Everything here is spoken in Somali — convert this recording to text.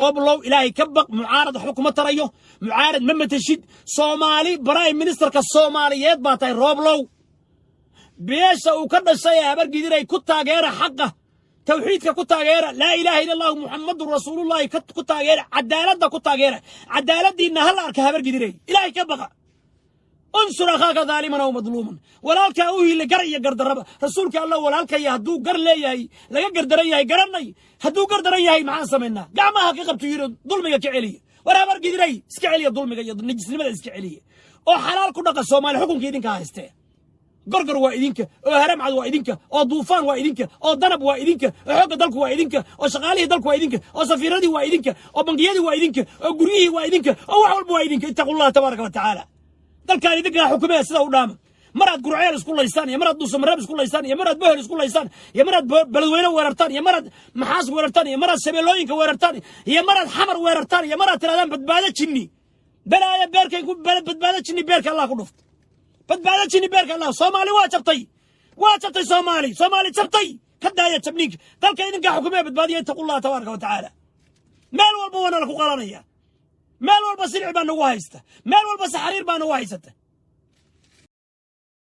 Oblow, Ilaahay ka baq. Mucaarad waxba kuma tarayo, mucaarad ma matashid Soomaali. Prime ministerka Soomaaliyeed baa tahay, Rooblow. Beesha uu ka dhashay ee Habargidiray ku taageera xaqa, tawxiidka ku taageera, laa ilaaha illa Allahu Muxammadun rasuulullahi ku taageera, cadaaladda ku taageera. Cadaaladdiinna hala arka, Habargidiray. Ilaahay ka baqa. Unsur akhaaka daaliman aw madluuman. Walaalkaa u hiile gar iyo gardarraba. Rasuulka Allah, walaalkaya hadduu gar leeyahay, laga gardaran yahay, garanay. Hadduu gardaran yahay, maxaan samaynaa? Gacmaha ka qabtu yidhi, dulmiga ka celiya. War Habargidiray, iska celiya dulmiga iyo nijisnimada, iska celiya oo xalaal ku dhaqa. Soomaali xukunka idinka haystee. Gorgor waa idinka, oo Haramcad waa idinka, oo Duufaan waa idinka, oo Danab waa idinka, oo Xoogga Dalku waa idinka, oo shaqaalihii dalku waa idinka, oo safiiradii waa idinka, oo bangiyadii waa idinka, oo guryihii waa idinka, oo wax walba waa idinka. Ittaqullah tabaaraka wa tacaala. Dalkaan idinkaa xukumaya, sida u dhaama. Maraad Gurceel isku laysaan iyo maraad Dhuusamareeb isku laysaan iyo maraad Bohel isku laysaan iyo maraad Beledweyne weerartaan iyo maraad Maxaas weerartaan iyo maraad Shabeellooyinka weerartaan iyo maraad Xamar weerartaan iyo maraad tirahdaan badbaado jinni, balaaya beerkay ku badbaado jinni, beerka Allah ku dhufto. Badbaado jinni beerka Allah. Soomaali waa jabtay, waa jabtay Soomaali, Soomaali jabtay. Ka daaya jabniinka. Dalka idinkaa xukumaya, badbaadiya. Ittaqullah tabaaraka wa tacaala. Meel walba waana la ku qalanaya, meel walba silic baa nagu haysta, meel walba saxariir baa nagu haysata.